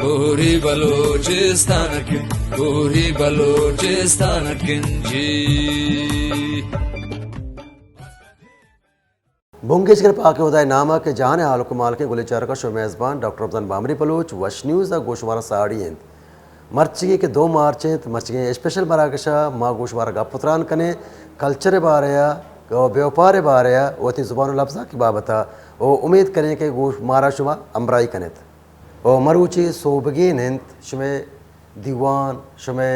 کوہی بلوچستان کن، کوہی بلوچستان کن جی۔ بنگیج کن پاک ہدائے نام ءَ کہ جہان ءِ حال ءُ کمال کن۔ گلیں چاروکاں، شمئے میزبان ڈاکٹر رمضان بامری بلوچ وش نیوز ءَ گوں شمارا ساڑی انت۔ مرچیگیں کہ دو مارچ انت، مرچیگیں اسپیشل مراگش ءَ ما گوں شمارا گپ ءُ تران کنیں کلچر ءِ بارے ءَ ءُ بیوپار ءِ بارے ءَ، وتی زبان ءُ لبزانک ءِ بابت ءَ، ءُ امیت کنیں کہ گوں مارا شما ہمراہی کن ات۔ ءُ مروچی سوبگین انت، شمئے دیوان، شمئے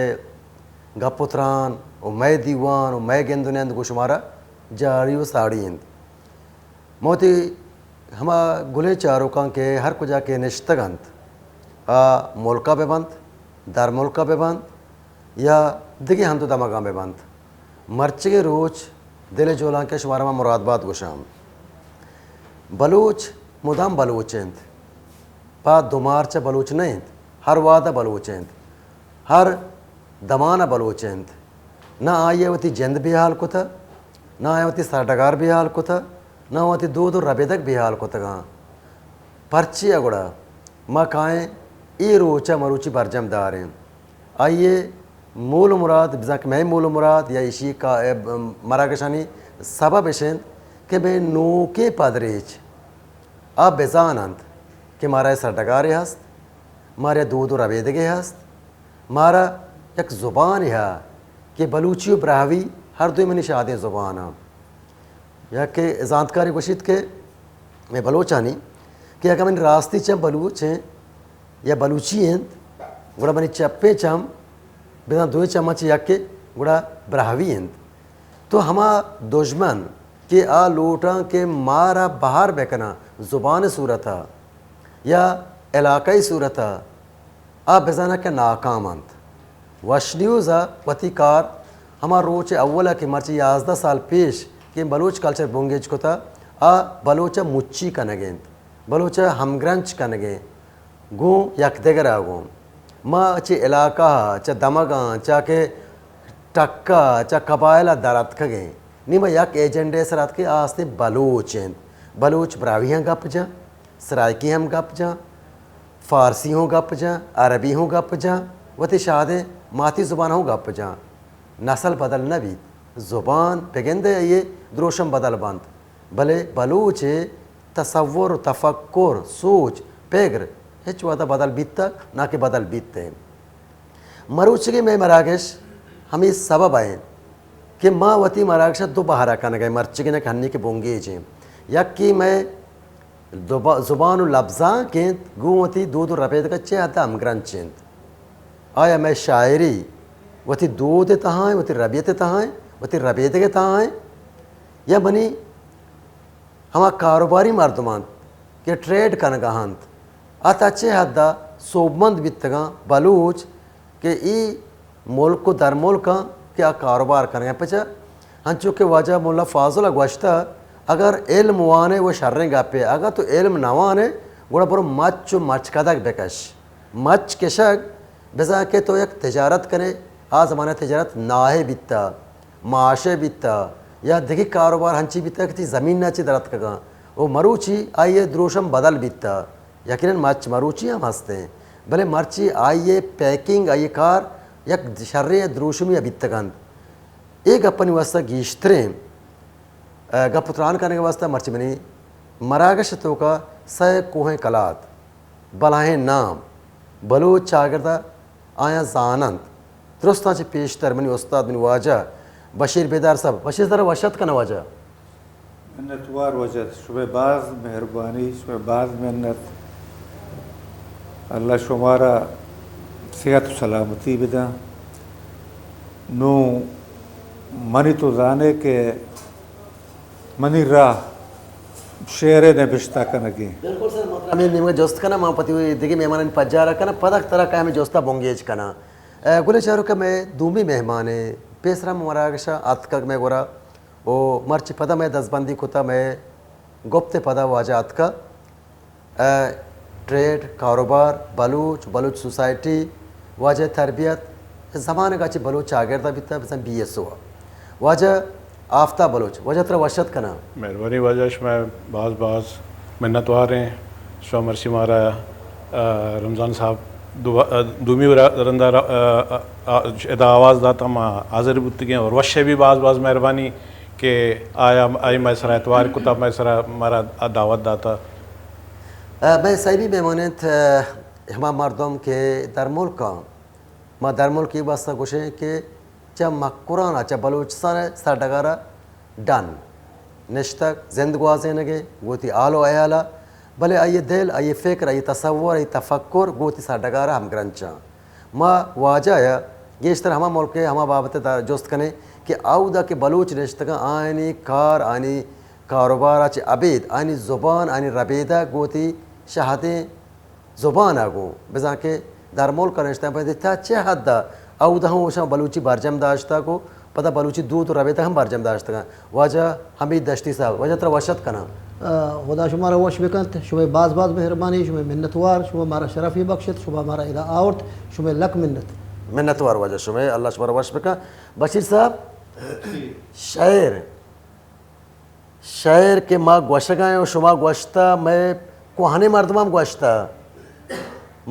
گپ ءُ تران ءُ مئے دیوان ءُ مئے گند ءُ نند گوں شمارا جاڑی ءُ ساڑی انت۔ ما وتی ہما گلیں چاروکاں کہ ہر کجا کہ نشتگ انت، آ ملک ءَ بہ بنت، در ملک ءَ بہ بنت یا دگہ ہند ءُ دمگاں بہ بنت، مرچیگیں روچ دل ءِ جہلانکی ءَ شمارا ما مراد بات گوشاں۔ بلوچ مدام بلوچ انت، پہ دو مارچ ءَ بلوچ نہ انت، ہر وہد ءَ بلوچ انت، ہر دمان ءَ بلوچ انت۔ نہ آئی ءَ وتی جند بے ہال کتہ، نہ آئی ءَ وتی سرڈگار بے ہال کتہ، نہ وتی دود ءُ ربیدگ بے ہال کتگاں۔ پرچے ءَ گڑا ما کائیں اے روچ ءَ مروچی برجم داریں؟ آئی ءِ مول ءُ مراد، بزاں کہ مئے مول ءُ مراد یا ایشی کا-، مراگشانی سبب اش انت کہ مئے نوکیں پدریچ آ بزان انت کہ مارا یک سرڈگارے ہست، مارا یک دود ءُ ربیدگے ہست، مارا یک زبانے ہا کہ بلوچی ءُ براہوی ہر دوئیں منی شادیں زبان آں۔ یک زانتکارے گوشیت کہ مئے بلوچانی کہ اگاں منی راستی چم بلوچ انت یا بلوچی انت، گڑا منی چپیں چم، بزاں دوئیں چماں چہ یکے، گڑا براہوی انت۔ تو ہما دژمن کہ آ لوٹاں کہ مارا بہر بکناں زبان صورت ءَ یا علاقائی صورت ءَ، آ بزاناں کہ ناکام انت۔ وش نیوز ءَ وتی کار ہما روچ اول ءَ کہ مرچی یازدہ سال پیش کہ بلوچ کلچر بنگیج کتہ، آ بلوچ ءَ مچی کنگ ءَ انت، بلوچ ءَ ہمگرنچ کنگ ءَ انت گوں یکدگر ءَ گوں۔ ما چہ علاقہ ءَ، چہ دمگاں، چہ کہ ٹک ءَ، چہ قبائل ءَ در اتکگ ایں۔ نی ما یک ایجنڈے ءِ سر ءَ اتکیں، آ ہستیں بلوچ انت۔ بلوچ براہوی ہم گپ جاں، سرائیکی ہم گپ جاں، فارسی ہوں گپ جاں، عربی ہوں گپ جاں، وتی شادیں ماتی زبان ہوں گپ جاں۔ نسل بدل نہ بیت، زبان بگندے آئی ءِ دروشم بدل بنت، بلے بلوچ ءِ تصور، تفکر، سوچ، پگر ہچ وہد ءَ بدل بیتگ، نہ کہ بدل بیت انت۔ مروچیگیں مئے مراگش ہمے سبب ءَ انت کہ ما وتی مراگش ءَ دو بہر ءَ کنگ ءَ ایں، مرچیگیں نہ کہ ہنی کہ بنگیج ایں۔ یکے مئے دو با-، زبان ءُ لبزانک انت، گوں وتی دود ءُ ربیدگ ءَ چہ حد ءَ ہمگرنچ انت۔ آیا مئے شاعری وتی دود ءِ تہا انت، وتی ربیت ءِ تہا انت، وتی ربیدگ ءِ تہا انت، یا منی ہما کاروباری مردم انت کہ ٹریڈ کنگ ءَ انت، آ تا چہ حد ءَ سوبمند بیتگاں بلوچ کہ اے ملک ءُ درملکاں کہ آ کاروبار کنگ ءَ انت۔ پچا انچو کہ واجہ مولا فاضل ءَ گوشتہ، اگر علم وان ئے وہ شریں گپے، اگر تو علم نہ وان ئے گڑا برو مچ ءُ مچکدگ بکش، مچ کشگ بزاں کہ تو یک تجارت کن ئے، آ زمانہ ءَ تجارت ناہے بیتہ، ماشے بیتہ، یا دگہ کاروبار ہنچی بیتہ کہ تئی زمین ءَ چہ در اتکگاں۔ او مروچی آئی ءِ دروشم بدل بیتہ۔ یقیناً مچ مروچی ہم ہست انت، بلے مرچی آئی ءِ پیکنگ، آئی ءِ کار یک شریں دروشمے ءَ بیتگ انت۔ اے گپانی واستہ گیشتریں، ءَ، گپ ءُ تران کنگ ءِ واستہ مرچی منی مراگش ءِ توکا سئے کوہیں کلات، بلاہیں نام، بلوچ چاگرد ءَ آیاں زان انت۔ درستاں چہ پیشتر منی استاد، منی واجہ بشیر بیدار صاحب۔ بشیر، ترا وش اتک کناں واجہ۔ منتوار واجہ، شمئے باز مہربانی، شمئے باز منت۔ اللہ شمارا صحت ءُ سلامتی بداں۔ نوں منی تو زانے کہ منی راہ شعرے نبشتہ کنگیں۔ بالکل سر، من ترا ہمے نیمگا جست کناں، من پتی دگہ مہمانانی پجارا کناں، پدا ترا کہ ہمے جستا بنگیج کناں۔ اے، گلیں چاروکاں، مئے دومی مہمانے، پیسرا مراگشا اتکگ مئے گورا، او مرچی پدا مئے دزبندی کتا، مئے گپت پدا واجہ اتکا۔ اے، ٹریڈ، کاروبار، بلوچ، بلوچ سوسائٹی، واجہ تربیت، زمانگا چہ بلوچ چاگردا بیتا، بزاں بی ایس او۔ واجہ آفتاب بلوچ، واجہ ترا وش اتک کناں۔ مہربانی واجہ، شمئے باز باز منتوار ایں۔ شما مرچی مارا، آ، رمضان صاحب دو-، دومی را-، رندا را-، ا، ا، ا، ادا آواز داتا ما حاضر بوتگیں اور وش بھی باز باز مہربانی کہ آیا، آئی مئے سرا اعتبار کتا، مئے سرا مارا دعوت داتا۔ ا، مئے سیمی مہمان انت، ا، ہما مردم کہ در ملک آں، ما در ملک ای واسطہ گوشیں کہ چہ مکران ء چہ بلوچستان ء سرڈگار ء ڈن نشتگ، زند گوازینگ ء گوں وتی آل و عیال ء، بلے آئی ء دل، آئی ء فکر، آئی ء تصور، آئی ء تفکر گوں وتی سرڈگار ء ہمگرنچاں۔ ما واجہ ء گیشتر ہما ملک ء ہما بابت ء جست کنیں کہ اودا کہ بلوچ نشتگاں، آیانی کار، آیانی کاروبار ء چہ ابید، آیانی زبان، آیانی ربیدگ گوں وتی شہدیں زبان ء گوں، بزاں کہ در ملک ء نشتگ، پہ تا چہ حد ء اود ہم اوشاں بلوچی برجم داشتگ و پدا بلوچی دود و ربیدگ ہم برجم داشتگ۔ واجہ حمید دشتی صاحب، واجہ ترا وش اتک کناں۔ آ، خدا شمارا وش بکنت، شمئے باز باز مہربانی، شمئے منتوار، شما مارا شرفی بخشت، شما مارا ادا آورت، شمئے لک منت۔ منتوار واجہ شمئے، اللہ شمارا وش بکن۔ بشیر صاحب، شعر شعر کہ ما گوشگ ء ایں و شما گوشتہ، مئے کوہنیں مردماں ہم گوشتہ،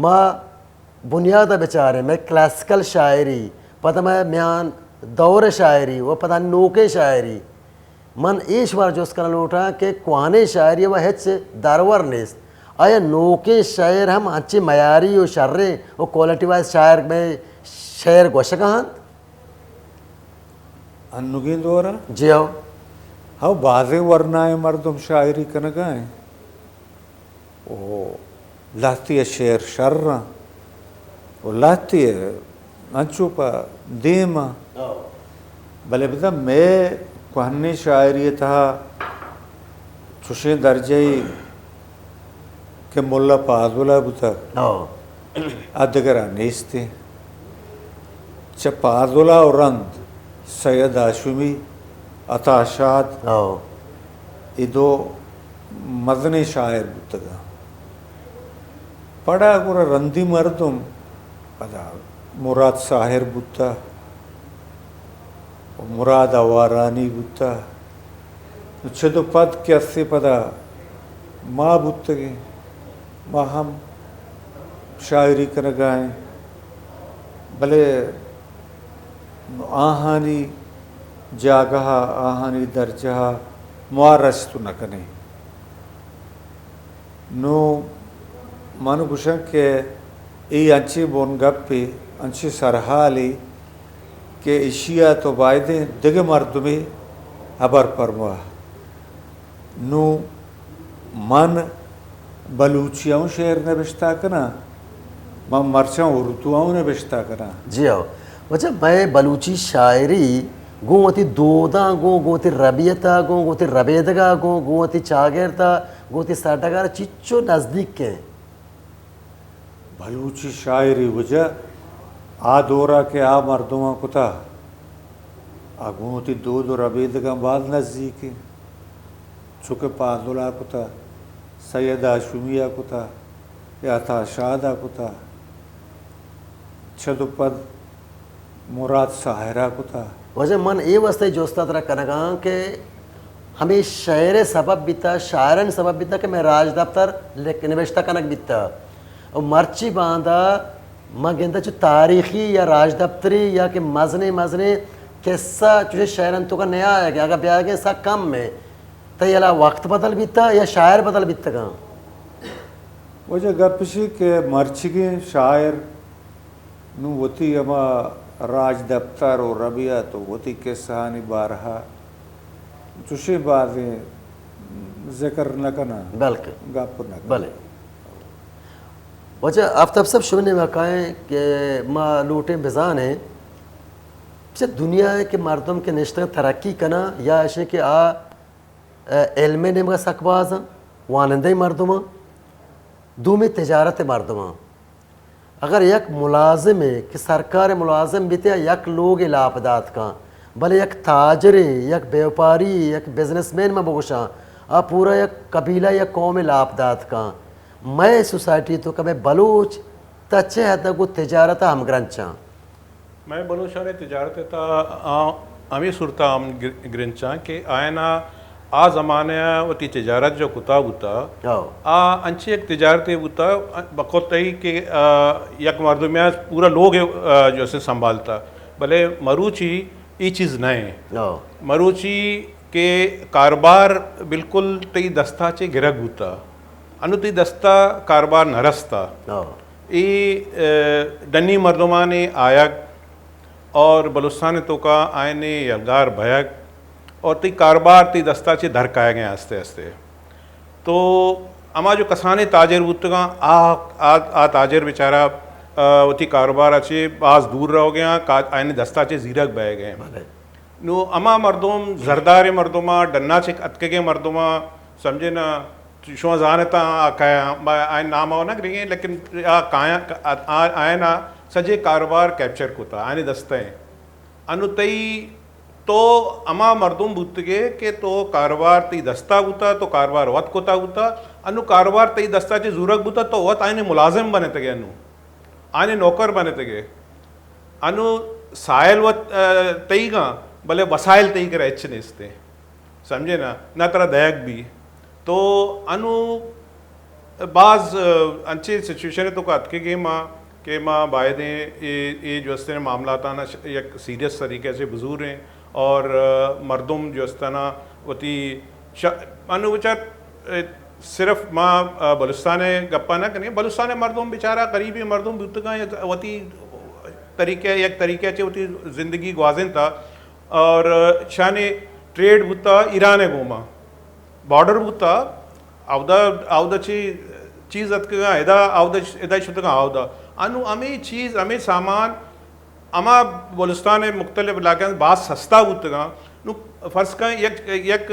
ما بنیاد ء بچاریں، مئے کلاسیکل شاعری، پدا مئے میان دور شاعری و پدا نوکیں شاعری۔ من اے شمارا جست کنگ لوٹاں کہ کوہنیں شاعری و ہچ درور نیست، آیا نوکیں شعر ہم انچیں معیاری و شریں و کوالٹی وائز شاعر مئے شعر گوشگ ء انت؟ انوگیں دور ء؟ جی ہو۔ ہو، بازیں ورنائیں مردم شاعری کنگ ء انت۔ او لہتی ء شعر شر انت۔ او لہتی ء انچو پہ دیم انت۔ ہو۔ بلے بزاں مئے کوہنیں شاعری ء تہا چوشیں درجہ ای کہ ملا پازل ء بوتگ، ہو۔ آ دگر ء نیست انت۔ چہ پازل ء و رند سید ہاشمی، عطا شاد، ہو۔ اے دو مزنیں شاعر بوتگ۔ پڑا گڑا رندی مردم پدا مراد ساحر بوتہ، مراد آوارانی بوتہ۔ چد و پد کہ اسے پدا ما بوتگیں، ما ہم شاعری کنگا ایں، بلے آہانی جاگہ ء، آہانی درجہ ء ما رست نہ کنیں۔ نوں من گوشاں کہ اے انچیں بنگپے، انچیں سرحالے کہ ایشی ء تو بایدیں دگہ مردمے ہبر پرما۔ نوں من بلوچی ء اوں شعر نبشتہ کناں، من مرچاں اردو ء اوں نبشتہ کناں۔ جی ہو، واجہ مئے بلوچی شاعری گوں وتی دوداں گوں، گوں وتی ربیت ء گوں، گوں وتی ربیدگ ء گوں، گوں وتی چاگرد ء گوں، وتی سرڈگار ء چچو نزدیک ایں۔ بلوچی شاعری واجہ آ دور ء کہ آ مردماں کتہ، آ گوں وتی دود و ربیدگاں باز نزیک انت۔ چو کہ پازل ء کتہ، سید ہاشمی ء کتہ، یا عطا شاد ء کتہ، چد و پد مراد ساحر ء کتہ۔ واجہ من اے واسطہ جست ء ترا کنگاں کہ ہمے شعر ء سبب بیتہ، شاعرانی سبب بیتہ کہ مئے راجدپتر لکھ-، نبشتہ کنگ بیتہ۔ و مرچی باندا من گندہ چو تاریخی یا راجدپتری یا کہ مزنیں مزنیں قصہ چوشیں شعرانی توکا نیایگ ء، اگہ بیایگیں سک کم ایں۔ تئی ہیالا وقت بدل بیتہ یا شاعر بدل بیتگاں؟ واجہ گپ اشی کہ مرچیگیں شاعر نوں وتی ہما راجدپتر و ربیت و وتی قصہانی بارہا چوشیں بازیں ذکر نہ کناں، بلکہ گپ نہ کناں۔ بلے۔ واجہ آفتاب صاحب، شمئے نیمگا کائیں کہ ما لوٹیں بزانیں، چہ دنیا ء کہ مردم کہ نشتگ ترقی کناں، یا اشیں کہ آ، ا، علم ء نیمگا سک باز آں، وانندہ مردم آں، دومی تجارت مردم آں۔ اگر یک ملازمے کہ سرکار ملازم بیتے، آ یک لوگے لاپ دات کن، بلے یک تاجرے، یک بیوپاری، یک بزنس مین من بگوشاں، آ پورا یک قبیلہ، یک قومے لاپ دات کن۔ مئے سوسائٹی توکا مئے بلوچ تا چہ حد ء گوں تجارت ء ہمگرنچاں؟ مئے بلوچانی تجارت ء تہا آ ہمے صورت ء ہم گر-، گرنچاں کہ آیانا آ زمانہ ءَ وتی تجارت جو کتا بوتا، ہو۔ آ انچیں یک تجارتے بوتا، بقول تئی کہ، آ، یک مردمے ءَ پورا لوگ، آ، جو اسے سنبھالتا، بلے مروچی اے چیز نہ ایں۔ ہو۔ مروچی کہ کاروبار بالکل تئی دستا چے گرگ بوتا، انو تئی دستا کاروبار نہ رستا۔ ہو۔ اے، آ، ڈنی مردمانے آیگ اور بلوچستان توکا آئینے یلگار بھیگ اور تئی کاروبار تئی دستا چے در کائگیں آستے آستے۔ تو ہما جو کسانیں تاجر بوتگاں، آ، آ، آ تاجر بیچارہ، آ، وتی کاروبار ءَ چے باز دور روگیاں، کا-، آئینے دستا چے زیرگ بئیگیں۔ بلے۔ نو ہما مردم، زرداریں مردماں، ڈنا چے اتکگیں مردماں، سمجھے نا، شما زانتاں آ کئے آں، ما آئین نام ءَ نہ گرگیں، لیکن آ کایاں، آ، آ، آئینا سجے کاروبار کیپچر کتا، آئینے دستا ایں۔ انو تئی تو ہما مردم بوتگے کہ تو کاروبار تئی دستا بوتا، تو کاروبار وت کتا بوتا، انو کاروبار تئی دستا چے زورگ بوتا، تو وت آئینے ملازم بنتگے، انو آئینے نوکر بنتگے۔ انو سائل وت، آ، تئیگاں، بلے وسائل تئی کرا ہچ نیستیں۔ سمجھے نا؟ نہ ترا دئیگ بی۔ تو انو باز، آ، انچیں سچویشن توکا اتکگیں ما کہ ما بایدیں اے، اے جو استیں معاملاتانا ش-، یک سیریس طریقے سے بزوریں اور، آ، مردم جو استنا وتی ش-، انو بچار، اے، صرف ما، آ، بلوچستان ءِ گپا نہ کنیں، بلوچستان ءِ مردم بیچارہ غریبیں مردم بوتگاں، یک وتی طریقے، یک طریقے چے وتی زندگی گوازینتا اور شانی ٹریڈ بوتا ایران ءِ گوما، بارڈر بوتا، اودا، اودا چی چیز اتکگاں، ادا، اودا، ادا شتگاں، اودا۔ انو ہمے چیز، ہمے سامان، ہما بلوچستان ءِ مختلف علاقہاں باز سستا بوتگاں۔ نو فرض کن یک، یک،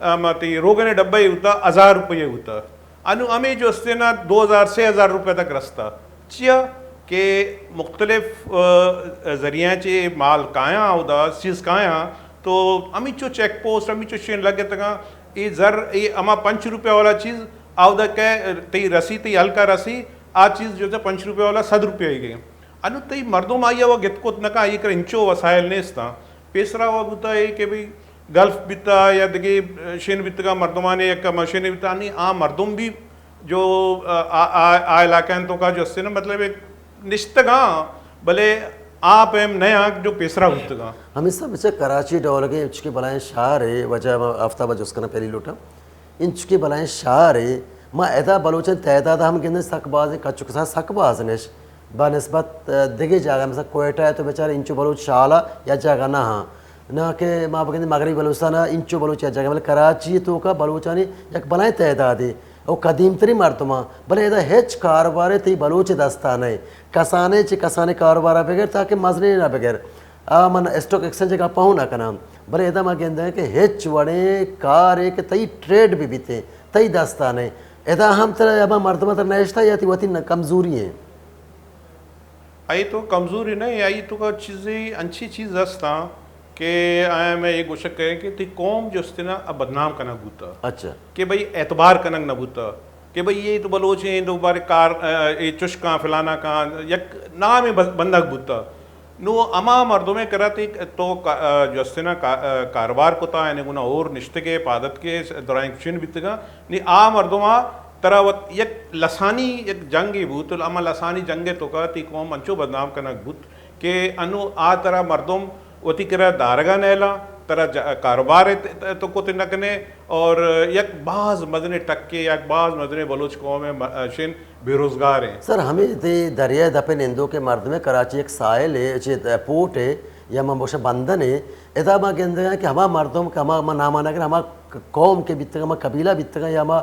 آ، ما تئی روگن ءِ ڈبہ بوتا، ہزار روپے بوتا۔ انو ہمے جو استیں نا دو ہزار، سے ہزار روپے تک رستا۔ چیا کہ مختلف، آ، ذریعہ چے مال کایاں، اودا چیز کایاں، تو ہمینچو چیک پوسٹ، ہمینچو شین لگتگاں، اے زر، اے ہما پنچ روپے والا چیز، اودا کہ تئی رسی، تئی ہلکا رسی، آ چیز جو تھا پنچ روپے والا صد روپے آئی گئے۔ انو تئی مردم آئی ءَ و گت کت نہ کن، آئی ءِ کرا انچو وسائل نیستاں۔ پیسرا و بوتا اے کہ بھئی گلف بیتا یا دگہ شین بیتگاں، مردمانی یک مشینے بیتا، نی آ مردم بھی جو آ، آ، آ، آ علاقہ انت توکا جو استیں نا، مطلب ایک نشتگاں، بلے آ پیم نہ آں جو پیسرا بوتگاں۔ ہمیں سب بچہ کراچی ڈولگیں چکے بلائیں شہر ہے، وجہ ما آفتاب جس کنا پہلی لوٹا۔ انچکیں بلائیں شہرے، ما ادا بلوچانی تعداد ہم گندیں سک بازیں، کچ و کسان سک بازیں اش۔ بہ نسبت، آ، دگہ جاگہ، مثلاً کوئٹہ ءَ تو بیچارہ انچو بلوچ شالا یا جاگہ نہ ہاں۔ نہ کہ ما بگندیں مغربی بلوچستان ءَ انچو بلوچ یا جاگہ، بلے کراچی ءِ توکا بلوچانی یک بلائیں تعدادے۔ او قدیم ترین مردماں، بلے ادا ہچ کاروبارے تئی بلوچ دستا نہ۔ کسانے چہ کسانے کاروبارا بگر تاکہ مزنیں نہ بگر۔ آ من اسٹاک ایکسچینج ءِ گپ ہوں نہ کناں، بلے ادا ما گندیں کہ ہچ وڑیں کارے کہ تئی ٹریڈ بہ بیتیں، تئی دستا نئیں، ادا ہم ترا ہما مردم ترا نشتہ یا تئی وتی نہ کمزوری ایں؟ آئی تو کمزوری نہ ایں، آئی تو کا چیزے انچی چیز ہستاں کہ آیا میں یہ گوشک کریں کہ تئی قوم جو استنا اب بدنام کنگ بوتا۔ اچھا۔ کہ بھئی اعتبار کنگ نہ بوتا۔ کہ بھئی اے تو بلوچ ایں، دوبارہ کار، اے چش کاں، فلانا کاں، یک نامے بس بندگ بوتا۔ نو ہما مردمے کرا تئی تو کا-، جو استنا کا-، کاروبار کتا، یعنی گنا اور نشتگے، پادت کے، درائیں چن بیتگا، نی آ مردما ترا وت یک لسانی یک جنگے بوت، ہما لسانی جنگے توکا تئی قوم انچو بدنام کنگ بوت۔ کہ انو آ ترا مردم وتی کرا دارگا نیلاں، ترا ج-، کاروبار ءِ ت-، ت-، تو کت نہ کنے، اور یک باز مزنیں ٹکے، یک باز مزنیں بلوچ قوم ءِ م-، شن بے روزگار ایں۔ سر، ہمے دے دریا ءِ دپ ءَ نندوکیں مردم ءِ کراچی یک ساحل ءِ، چہ پورٹ ءِ یا ما بوشاں بندن ءِ، ادا ما گندگاں کہ ہما مردم کہ ہما، ما ناما نہ گراں، ہما قوم کہ بیتگاں، ہما قبیلہ بیتگاں یا ہما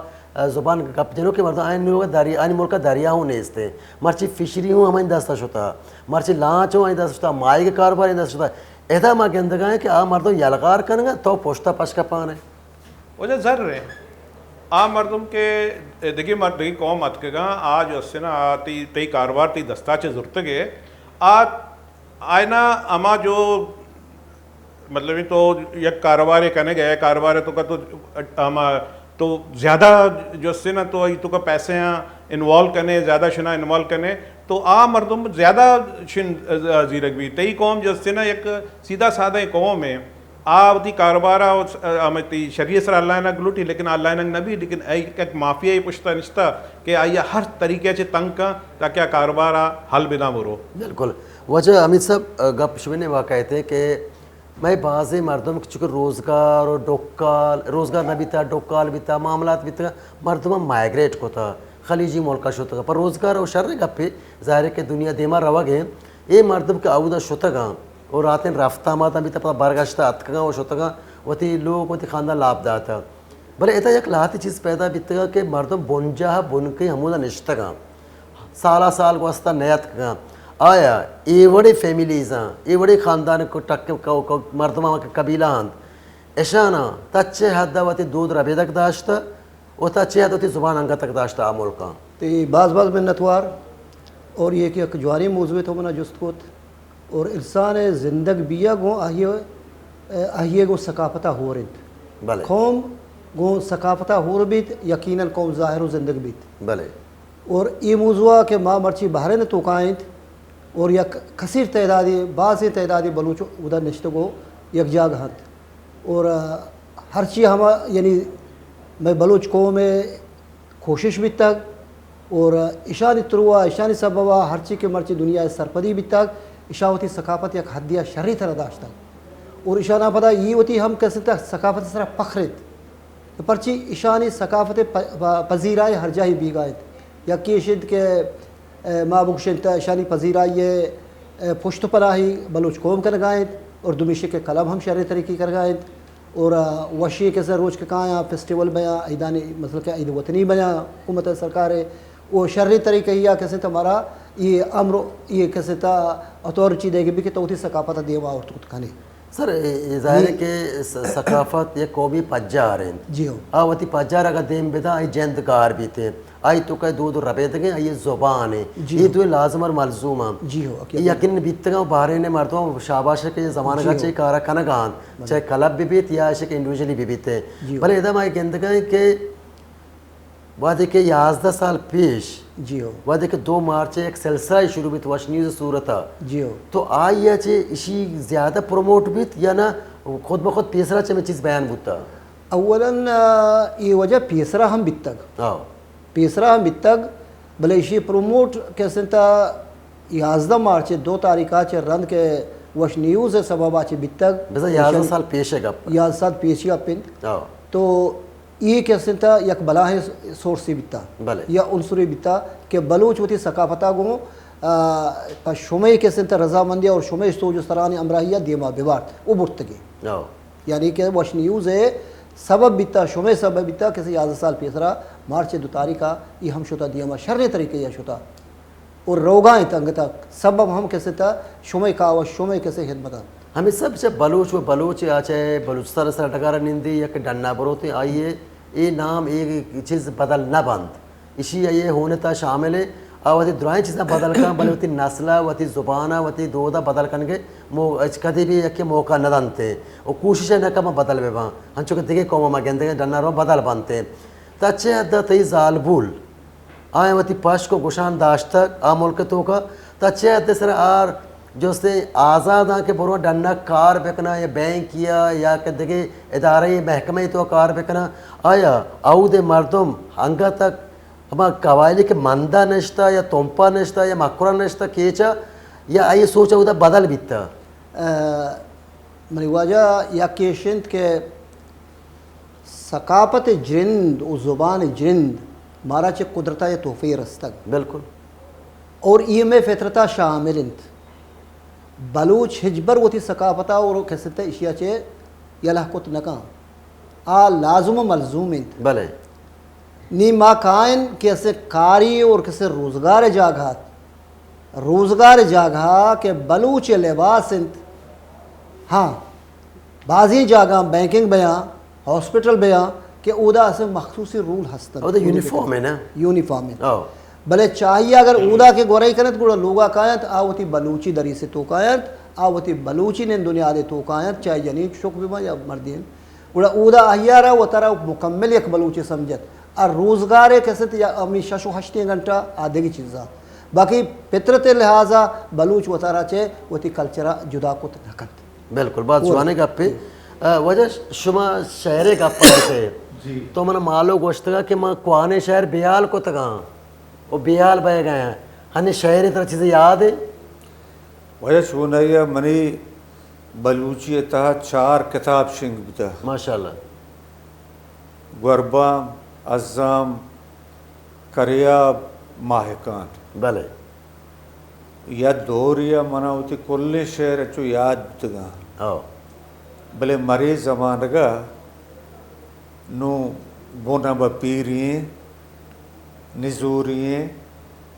زبان گپ جنوکیں مردم، آیانی لوگ دریا، آیانی ملک ءَ دریا ہوں نیست ایں۔ مرچی فشری ہوں ہمائی دست ءَ شتا، مرچی لانچ ہوں آئی دست ءَ شتا، ماہیگ کاروبار آئی دست ءَ شتا۔ ادا ما گندگا ایں کہ آ مردم یلغار کنگا، تو پشتا پش کپان ئے۔ وجہ زر ایں۔ آ مردم کہ دگہ مر-، دگہ قوم اتکگاں، آ جو استنا، آ تئی، تئی کاروبار تئی دستا چہ زرتگے، آ آئینا ہما جو، مطلب، تو یک کاروبارے کنگ ءَ، کاروبار ءِ توکا تو ہما تو زیادہ جو استنا تو ای توکا پیسے آں انوالو کنے، زیادہ شنا انوالو کنے، تو آ مردم زیادہ شن زیرگ بی۔ تئی قوم جو استنا یک سیدھا سادہ قوم ایں، آ وتی کاروبار ءَ، آ، ہمے تئی شری ءِ سرا ہلائینگ لوٹی، لیکن ہلائینگ نہ بی، لیکن اے یک مافیا ءِ پشت ءَ نشتہ کہ آئی ءَ ہر طریقے ءَ چہ تنگ کن تاکہ آ کاروبار ءَ ہل بداں برو۔ بالکل۔ واجہ حمید صاحب، گپ شمئے نیمگا کئیت کہ مئے بازیں مردم چونکہ روزگار و ڈکال، روزگار نہ بیتا، ڈکال بیتا، معاملات بیتا، مردم مائگریٹ کتا، خلیجی ملکا شتگا، پر روزگار و شر گپے، ظاہر ہے کہ دنیا دیما روگ ہیں، اے مردم کہ اودا شتگاں و راتیں رفت آماداں بیتا، پدا برگشتہ اتکگاں و شتگاں، وتی لوگ، وتی خاندان لاپ داتا۔ بلے ادا یک لہتے چیز پیدا بیتگاں کہ مردم بنجاہ بنکے ہمودا نشتگاں، سالا سال گوستا نیاتکگاں۔ آیا اے وڑیں فیملیزاں، اے وڑیں خاندان کو ٹک کو، کو مردماں کہ قبیلہ انت، اشاناں تا چہ حد وتی دود ربیدگ داشتہ و تا چہ حد وتی زبان انگتگ داشتہ آ ملکاں؟ تی باز باز منتوار۔ اور یہ کہ یک جوانیں موضوع تو منا جست کت۔ اور انسان زندگ بیا گوں آئی، آئی گوں ثقافتا ہور انت۔ بلے۔ قوم گوں ثقافتا ہور بیت، یقیناً قوم ظاہر و زندگ بیت۔ بلے۔ اور اے موضوع کہ ما مرچی بحرین توکا انت اور یک کثیر تعدادی، بازیں تعدادی بلوچ ادا نشتگ و یک جاگہ انت۔ اور ہرچی ہما، یعنی مئے بلوچ قوم ءِ کوشش بیتگ اور اشانی تروا، اشانی سببا ہرچی کہ مرچی دنیا ءِ سرپدی بیتگ، اشاں وتی ثقافت یک حدیا شری ترا داشتگ اور اشانا پدا یہ وتی ہم کسے تہ ثقافت سرا فخر انت۔ پرچی اشانی ثقافت پ-، پ-، پذیرائی ہر جاہی بیگا انت۔ یکی اش انت کہ، اے، ما بگوشن تہ اشانی پذیرائی ءِ، اے، پشت پناہی بلوچ قوم کنگا انت اور دومی اش کہ کلب ہم شریں طریقے کنگا انت۔ اور، آ، وشی کسے روچ کہ کایاں فیسٹیول بیاں، عیدانی، مثلاً کہ عید وطنی بیاں، حکومت ءِ سرکار ءِ، او شریں طریقہ یا کسے تہ مارا یہ امر، یہ کسے تہ اتھارٹی دیگی بھی کہ تو وتی ثقافت دیما آورت کت کنے۔ سر، اے، اے ظاہر ہے جی۔ کہ س-، ثقافت یک قومی پجار انت۔ جی ہو۔ آ وتی پجار اگاں دیم بداں، آئی جند گار بیت انت۔ آئی توکا دود و ربیدگیں، آئی زبان ہے۔ جی۔ یہ دوئیں لازم اور ملزوم ہیں۔ جی ہو، یہ یقین بیتگاں و بحرین مردم شاباش ہے کہ یہ زمانگا جی ہو۔ چہ کارا کنگا انت۔ بلے۔ چاہے کلب بھی بیت یا ایسے کہ انڈیویجولی بھی بیت۔ جی ہو۔ بلے ادا ما گندگا ہیں کہ وہدے کہ یازدہ سال پیش، جی ہو۔ وہدے کہ دو مارچ یک سلسلہ شروع بیت وش نیوز صورتا۔ جی ہو۔ تو آئی چہ اشی زیادہ پروموٹ بیت یا نہ خود بخود پیسرا چہ میں چیز بیان بوتا؟ اولاً، آ، یہ وجہ پیسرا ہم بیتگ۔ ہاں۔ پیسرا ہم بیتگ، بلے ایشی پروموٹ کسے تہ یازدہ مارچ دو تاریخ ءَ چہ رند کہ وش نیوز ءِ سبب ءَ چہ بیتگ۔ بزاں یازدہ سال پیش ءِ گپ۔ یازدہ سال پیش ءِ گپ انت۔ ہاں۔ تو یہ کسے تہ یک بلاہیں سورسے بیتا۔ بلے۔ یا عنصرے بیتا کہ بلوچ وتی ثقافت ءَ گوں، آ، پہ شمئے کسے تہ رضامندی اور شمئے سوج و سرانی ہمراہی ءَ دیما ببارت و برتگی۔ ہاں۔ یعنی کہ وش نیوز ءِ سبب بیتا، شمئے سبب بیتا، کسے یازدہ سال پیسرا مارچ دو تاریخ ءَ یہ ہم شتا دیما شریں طریقے یا شتا۔ اور روگا انت انگتا سبب ہم کسے تہ شمئے کاوش، شمئے کسے خدمت انت۔ ہمیں سب چہ بلوچ و بلوچ آ چہ بلوچستان سر ڈگار نندی یک ڈنا بروتے آئیے اے نام اے چیز بدل نہ بنت۔ اشی ءَ اے ہونت ءَ شامل ہے۔ آ وتی درائیں چیزاں بدل کن، بلے وتی نسل ءَ، وتی زبان ءَ، وتی دود ءَ بدل کنگ ءِ مو-، اچ کدی بھی یکے موقع نہ دنت و کوشش ءَ نہ کن بدل بہ باں۔ انچو کہ دگہ قوم ءَ ما گندگ ءَ ڈن ءَ رو بدل بنت۔ تا چہ حد ءَ تئی زالبول آیاں وتی پشک و گشان داشتگ آ ملک ءِ توکا، تا چہ حد ءَ سر آر جستیں آزاداں کہ برواں ڈن ءَ کار بکناں یا بینک یا، یا کہ دگہ ادارہ محکمہ ءِ تو کار بکناں، آیا اود ءِ مردم انگت ءَ ہما قبائلی کہ مندا نشتہ یا تمپا نشتہ یا مکران نشتہ کیچا یا آئی سوچ اودا بدل بیتہ؟ آ، منی واجہ یک ایش انت کہ ثقافت جند و زبان جند مارا چہ قدرتا یہ تحفہ رستگ۔ بالکل۔ اور یہ میں فطرتا شامل انت۔ بلوچ ہچبر وتی ثقافتا اور کستا اشیا چہ یلہ کت نکاں۔ آ لازم و ملزوم انت۔ بلے۔ نی ما کائن کہ اسے کاری اور کسے روزگار جاگہات، روزگار جاگہ کہ بلوچ لباس انت۔ ہاں، بعضی جاگہ بینکنگ بیاں، ہاسپٹل بیاں کہ اودا اسے مخصوصی رول ہستن۔ اودا یونیفارم ہے نا؟ یونیفارم ہے۔ او۔ بلے چاہیے اگر اودا کے گورے کنت گڑا لوگا کاینت، آ وتی بلوچی دری سے تو کاینت، آ وتی بلوچی نن دنیا دے تو کاینت، چاہے جنین چک ببا یا مردین۔ گڑا اودا آہیارا وتارا مکمل یک بلوچے سمجھت۔ آ روزگارے کسیت یا ہمے شش و ہشتیں گھنٹہ آ دگہ چیزاں۔ باقی فطرت لحاظا بلوچ وتارا چہ وتی کلچرا جدا کت نہ کنت۔ بالکل، باز جوانیں گپے۔ جی۔ آ، واجہ، شما شعرے گپ ءَ کتے۔ جی۔ تو من مالو گوشتگا کہ من کوہنیں شعر بیال کتگاں و بیال بئیگ ءَ آں۔ ہنی شعرے ترا چیزے یاد ایں؟ واجہ، چونائی ءَ منی بلوچی ءِ تہا چار کتاب شنگ بوتہ۔ ماشاءاللہ۔ گوربام، عزام، کریاب، ماہکان۔ بلے۔ یا دورے ءَ منا وتی کلیں شعر چو یاد بوتگاں۔ او۔ بلے مرے زمانگ ءَ نوں بن ءَ بہ پیری ایں، نزوری ایں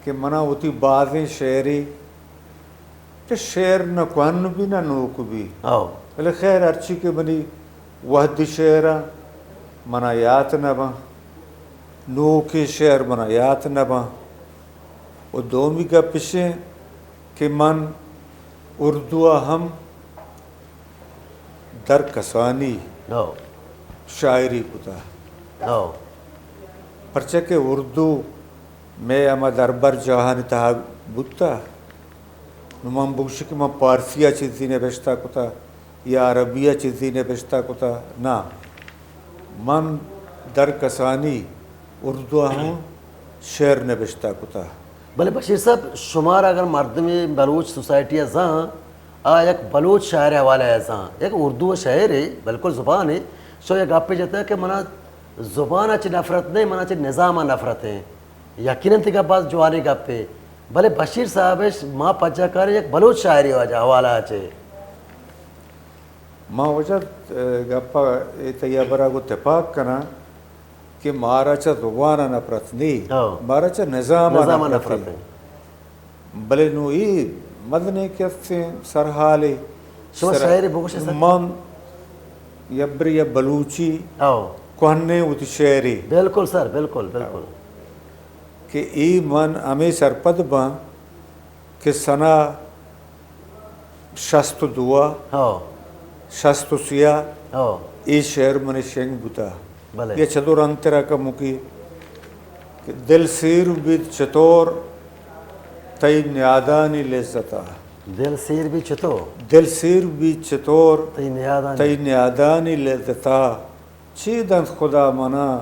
کہ منا وتی بازیں شعرے کہ شعر نہ کوہن بی نہ نوک بی۔ او۔ بلے خیر، ہرچی کہ منی وہدی شعر ءَ منا یات نہ باں، نوکیں شعر منا یات نہ باں۔ و دومی گپ اش ایں کہ من اردو ءَ ہم درکسانی او۔ شاعری کتہ۔ او۔ پرچہ کہ اردو مئے ہما دربر جاہانی تہا بوتہ۔ نوں من بگوشی کہ من پارسی ءَ چیزے نبشتہ کتہ یا عربی ءَ چیزے نبشتہ کتہ، نہ، من درکسانی اردو ءَ ہوں شعر نبشتہ کتہ۔ بلے بشیر صاحب، شمارا اگر مردمے بلوچ سوسائٹی ءَ زان، آ یک بلوچ شاعر ءِ حوالہ ءَ زان، یک اردو ءِ شاعرے، بالکل زبانے، شو یک گپے جتہ کہ منا زبان ءَ چہ نفرت نہ، منا چہ نظام ءَ نفرت ایں۔ یقیناً تئی گپ باز جوانیں گپے، بلے بشیر صاحب اش ما پجہ کاریں یک بلوچ شاعرے واجہ حوالہ ءَ چہ۔ ما واجہ، اے، گپ ءَ اے تئی ہبر ءَ گوں تپاک کناں کہ مارا چہ زبان ءَ نفرت نی، ہاں۔ مارا چہ نظام ءَ نظام ءَ نفرت نفرت ایں۔ بلے نوں اے مزنیں کہ استیں سرحالے۔ شما سر-، شاعرے بگوش سر۔ من یبری یا بلوچی ہاں۔ کوہنیں وتی شعرے۔ بالکل سر، بالکل، بالکل۔ کہ اے من ہمے سرپد باں کہ سنا شست و دو ءَ، ہو۔ شست و سے ءَ، ہو۔ اے شعر منی شنگ بوتہ۔ بلے۔ یا چدو رندترا کموکی کہ دل سیر بیت چطور تئی نیادانی لذتا۔ دل سیر بیت چطور؟ دل سیر بیت چطور تئی نیادانی۔ تئی نیادانی لذتا۔ چے دنت خدا منا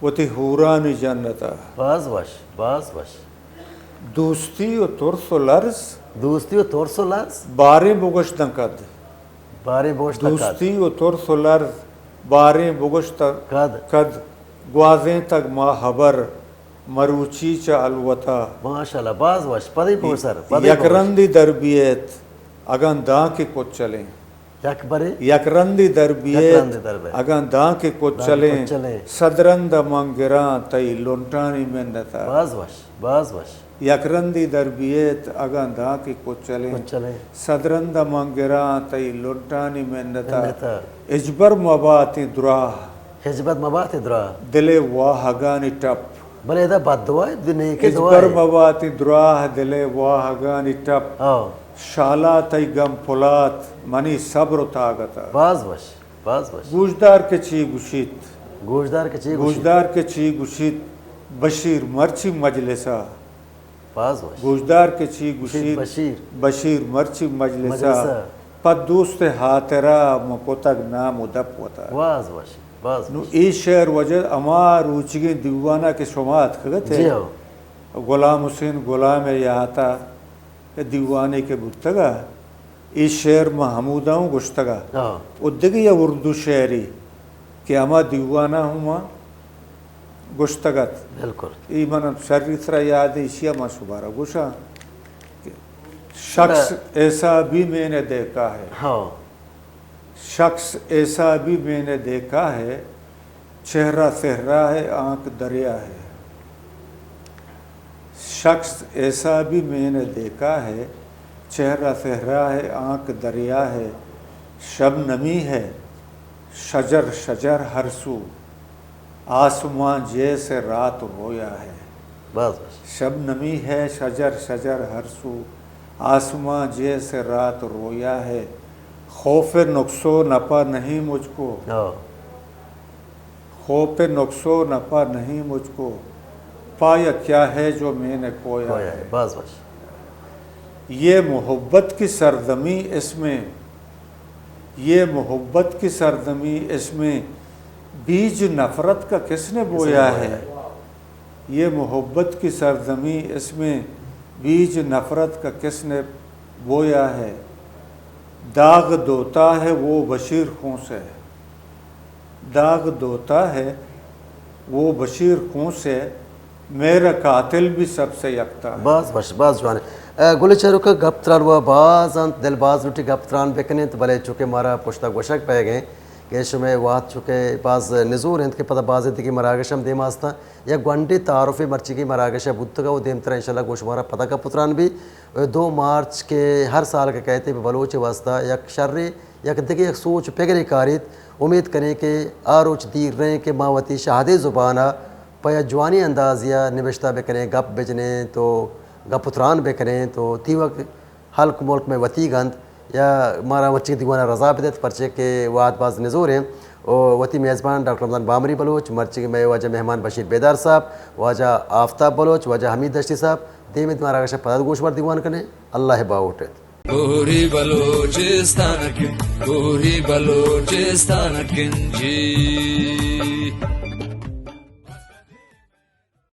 وتی حورانی جنتا۔ باز وش، باز وش۔ دوستی و ترس و لرز۔ دوستی و ترس و لرز۔ باریں بگوش داں کد۔ باریں بگوش داں کد۔ دوستی و ترس و لرز۔ باریں بگوش داں کد۔ کد۔ گوازینتگ ما ہبر مروچی چہ الوتا۔ ماشاءاللہ، باز وش۔ پدی بگوش سر، پدی یک بگوش۔ رندی در بیت اگاں دانکہ کچلیں۔ یک برے؟ یک رندے در بیت، یک رندے در بیت۔ اگاں دانکہ کچلیں، دانکہ کچلیں۔ صد رند من گراں تئی لنٹانی منتا۔ باز وش، باز وش۔ یک رندے در بیت، اگاں دانکہ کچلیں۔ کچلیں۔ صد رند من گراں تئی لنٹانی منتا۔ منتا۔ ہچبر مباتیں دراہ۔ ہچبر مباتیں دراہ۔ دل ءِ واہگانی ٹپ۔ بلے ادا بددعا اے، نیکیں دعا اے۔ ہچبر مباتیں دراہ، دل ءِ واہگانی ٹپ۔ ہاں۔ شالا تئی گم پلات، منی صبر و طاقتا۔ باز وش، باز وش۔ گوشدار کہ چی گوشیت۔ گوشدار کہ چی گوشیت۔ گوشدار کہ چی گوشیت، بشیر مرچی مجلسا۔ باز وش۔ گوشدار کہ چی گوشیت، بشیر۔ بشیر مرچی مجلسا۔ مجلسا۔ پہ دوست ءِ ہاترا من کتگ نام و دپ وتا۔ باز وش، باز وش۔ نوں اے شعر واجہ ہما روچیگیں دیوانا کہ شما اتکگ ات ئے، جی ہو۔ غلام حسین غلام ءِ یاتا دیوانے کہ بوتگ ءَ، اے شعر ما ہمودا اوں گوشتگ ءَ۔ ہاں۔ و دگہ یک اردو شعرے کہ ہما دیوان ءَ ہوں ما گوشتگ ات۔ بالکل۔ اے من شری سرا یاد ایں، ایشی ءَ ما شمارا گوشاں کہ شخص ایسا بھی میں نے دیکھا ہے۔ ہاں۔ شخص ایسا بھی میں نے دیکھا ہے، چہرہ صحرا ہے، آنکھ دریا ہے۔ شخص ایسا بھی میں نے دیکھا ہے، چہرہ صحرا ہے، آنکھ دریا ہے، شبنمی ہے، شجر شجر ہر سو، آسمان جیسے رات رویا ہے۔ بس، بس۔ شبنمی ہے، شجر شجر ہر سو، آسمان جیسے رات رویا ہے۔ خوف نقص و نفع نہیں مجھ کو۔ ہاں۔ خوف نقص و نفع نہیں مجھ کو، پایا کیا ہے جو میں نے کھویا کھویا ہے۔ ہے۔ بس، بس۔ یہ محبت کی سرزمین، اس میں یہ محبت کی سرزمین، اس میں بیج نفرت کا کس نے بویا ہے؟ یہ محبت کی سرزمین، اس میں بیج نفرت کا کس نے بویا ہے؟ داغ دھوتا ہے وہ بشیر خوں سے، داغ دھوتا ہے وہ بشیر خوں سے، میرا قاتل بھی سب سے یکتا ہے۔ باز وش، باز جوان۔ اے، گل چاروکا، گپ تران و باز انت، دل باز لوٹی گپ تران بکنیں، تو بلے چونکہ مارا پشتا گوشگ پہ گئے کہ شمئے وات چونکہ باز نزور انت کہ پدا باز دگہ مراگش ہم دیما استاں۔ یک گونڈیں تعارفے مرچیگیں مراگش ء بوتگ ء و دیمترا انشاءاللہ گوں شمارا پدا گپ تران بی۔ دو مارچ کہ ہر سال کہ کئیت بہ بلوچ ء واسطہ یک شرے، یک دگہ یک سوچ پگرے کاریت۔ امید کنیں کہ آ روچ دیر نہ انت کہ ما وتی شہدیں زبان ء پہ یک جوانیں اندازے ء نبشتہ بکنیں، گپ بجنیں تو گپ و تران بکنیں تو تیوک ہلک ملک مئے وتیگ انت یا مارا مرچی دیوان ء رضا بدیت، پرچے کہ وہد باز نزور انت۔ و وتی میزبان ڈاکٹر رمضان بامری بلوچ، مرچی مئے واجہ مہمان بشیر بیدار صاحب، واجہ آفتاب بلوچ، واجہ حمید دشتی صاحب، دیمی مراگش ء پدا گوش بر دیوان کنیں۔ اللہ باہوٹ ات۔ کوہی بلوچستان کن، کوہی بلوچستان کن جی۔